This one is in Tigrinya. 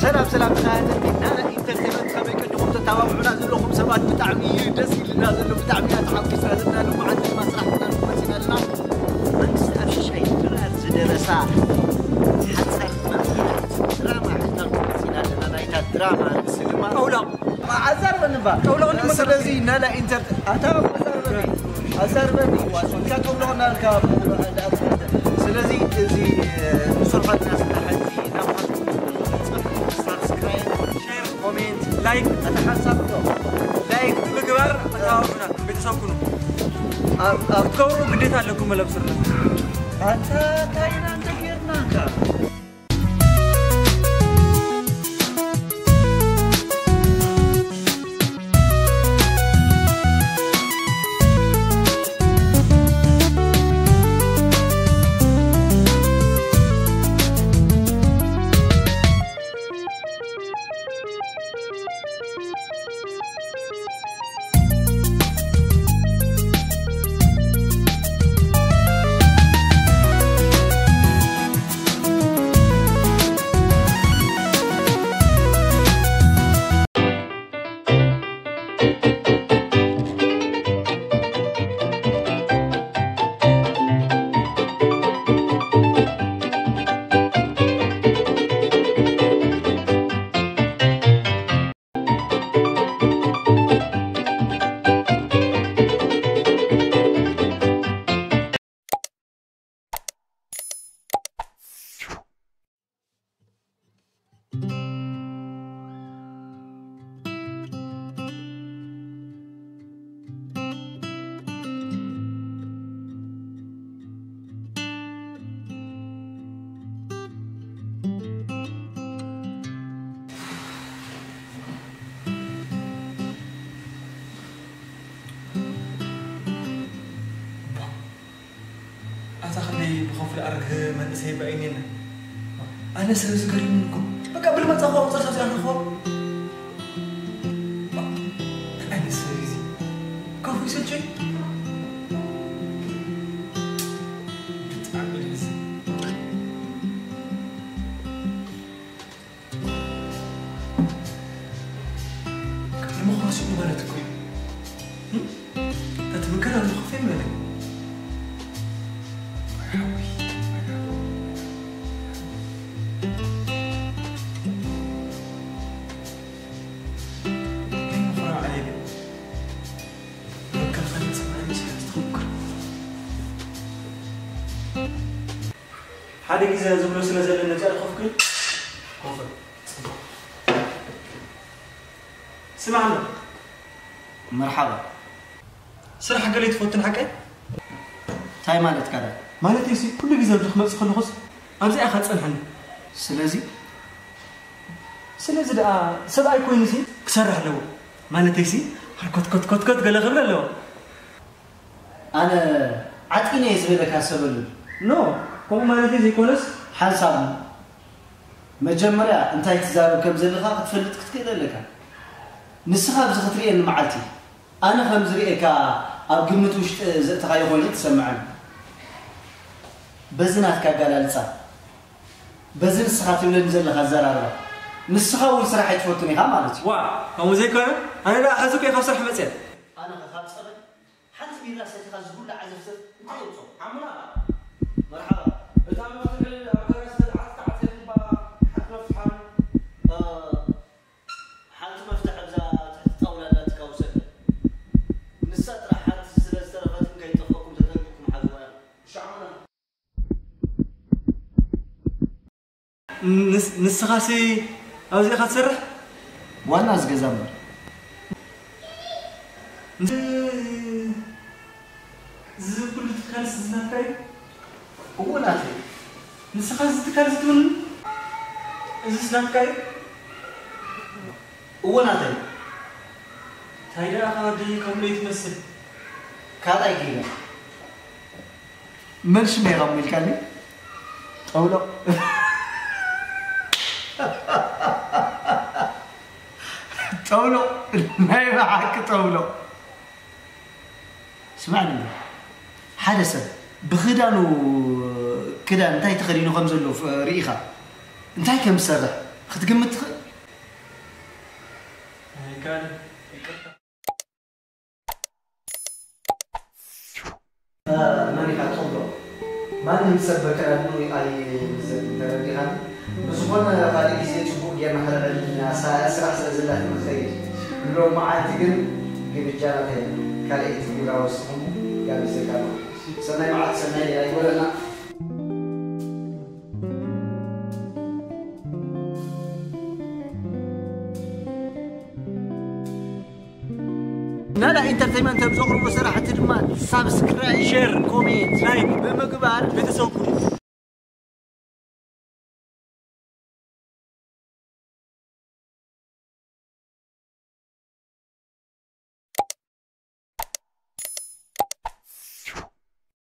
ሰላም ሰላም፣ ተኸታተልቲ ናና ኢንተርቴይመንት፣ ከመይ ቀዲኹም ተተባብዑና ዘለኹም ሰባት? ብጣዕሚ እዩ ደስ ኢልና ዘሎ፣ ብጣዕሚ ኢና ተሓጒስና ዘለና። ሎማዓንቲ ድማ ስራሕ ሒዝና መፂና ኣለና። መንግስቲ ኣብ ሽሻይ ድራር ዝደረሳ ሓፃር መርኢት ድራማ ሒዝናልኩም መፂና ኣለና። ናይታ ድራማ ርእሲ ድማ ጠውሎቕ። ኣዛርበኒ እባ። ጠውሎቕ እንዲ መሰረት። ስለዚ ናና ኢንተርቴ-፣ ኣታ ኣዛርበኒ። ኣዛርበኒ። ዋሶንካ ጠውሎቕ እናልካ። ስለዚ እዚ ንሰርሖ ዘለና ስራሕ እዚ ናባኻትኩም ሳብስክራይብ፣ ሼር፣ ኮሜንት፣ ላይክ፣ ኣታ ሓንሳብ ዶ? ላይክ ብምግባር ኣተባብዑና፣ ቤተሰብ ኩኑ። ኣብ፣ ኣብ ክትገብሩ ግዴታ ኣለኩም መለብ ስርና። ኣታ ታይና እንተ ጌርናካ። ኣታ ክንደይ ብኸፍሉ ኣረግህ መንእሰይ ባይኔና። ኣነ ሰብ ዝገርም እኮ በቃ ብልመጻ እኮ ቁጽር ሰብ ዝኣረኽቦ። ኣነ ሰብ እዚ ከፉ ይሰልቸይ። ብጣዕሚ ደስ። ቅድሚ ኳሱ ማለት እኮ እዩ። እም? ተትምከር ኣብ ዝኸፍእ ይመለክ። ሓዊ። ከይምኾራ ዓሌለ። መከልኸሊ ጽባሕ ምሽ ያስተውክር። ሓደ ግዜ ዝብሎ ስለ ዘለኒ ነፂኣ ኮፍ ክብል። ኮፍ በል። ስማዕ ኣሎ። መርሓባ። ስራሕ ገለ ትፈትን ሓቀይ? እንታይ ማለትካ ዳ? ማለተይሲ ኩሉ ግዜ ኣብዚ ክመጽእ ከለኹስ ኣብዚኣ ኢኻ ትጸንሐኒ። ስለዚ? ስለዚ ደኣ ሰብኣይ ኮይኑሲ ክሰርሕ ኣለዎ። ማለተይሲ ሃርኮትኮትኮትኮት ገለ ክብል ኣለዎ። ኣነ ዓጢነ እየ ዝበለካ ሰበሉል። ኖ፣ ከምኡ ማለተይ ዘይኮነስ። ሓንሳብ መጀመርያ እንታይ ትዛረብ ከም ዘለኻ ክትፈልጥ ክትክእል ኣለካ። ንስኻ ኣብዚ ክትርእየኒ መዓልቲ፣ ኣነ ከም ዝርእየካ ኣብ ግምት ውሽጢ ዘእተኻዮ ኮይኑ ትሰምዐኒ። በዚ ናትካ ኣገላልጻ፣ በዚ ንስኻ ትብለኒ ዘለኻ ኣዘራርባ፣ ንስኻ እውን ስራሕ ኣይትፈቱን ኢኻ ማለት እዩ። ዋ፣ ከምኡ ዘይኮነ፣ ኣነ ደኣ ሕዚ እኮ እየ ካብ ስራሕ መጽየ። ኣነ ኸ ካብ ጸበል ሓንቲ ቢራ ሰቲኻ ዝጉላዕ ዘፍዘፍ እንታይ የውጽኦ? ሓሙና። መርሓባ። እታ መፍትሒ ኣብ ገረስ ተዓጽ ተዓጽ እምባ ሓንቲ መፍትሓ። እ፣ ሓንቲ መፍትሕ ኣብዛ ትሕቲ ጣውላ ኣላትካ ውሰድ። ንሳ ጥራሕ ሓንቲ ስለ ዝተረፈትኩም ከይጠፍኣኩም ተጠንቂቕኩም ሓዝዋ። እሺ ሓሙና። ንስ-፣ ንስኻሲ ኣብዚ ኢኻ ትሰርሕ? ዋና እዚ ገዛ እምበር። ን-፣ እዚ ኩሉ ትካልስ እዚ ናትካ እዩ? እዎ ናተይ። ንስኻ እዚ ትካል እዚ ትውንን? እዚስ ናትካ እዩ? እዎ ናተይ። እንታይ ደኣ ካብ ወደይ ከምኡ ትመስል? ካልኣይ ጌጋ። መን ሽመይ ኢኻ እሞ ኢልካኒ? ጠውሎ። ጠውሎ። ናይ ብሓቂ ጠውሎ። ስማዕኒ፣ ሓደ ሰብ ብኽዳኑ፣ ክዳን እንታይ ተኸዲኑ ከም ዘሎ ፍ-፣ ርኢኻ እንታይ ከም ዝሰርሕ ክትግምት ትኽእል? መን ኢኻ ትቕብሎ? ማንም ሰብ በከራድኑ ኣይዘን ተረዲኻኒ። ብዝኾነ ካልእ ግዜ ጽቡቕ ጌርና ክንዕል ኢና፣ ሳ-፣ ስራሕ ስለ ዘላትና ንኸይድ። ንሎም መዓልቲ ግን ግብጃ ናተይ ካልኣይቲ ቢራ ወስኹም ጋብዘካ ኣለኹ። ሰናይ መዓልቲ ሰናይ ጌራ ይግበረልና። ናዳ ኢንተርቴይመንት ኣብ ዘቕርቦ ስራሕቲ ድማ ሳብስክራይብ፣ ሼር፣ ኮሜንት፣ ላይክ ብምግባር ቤተሰብ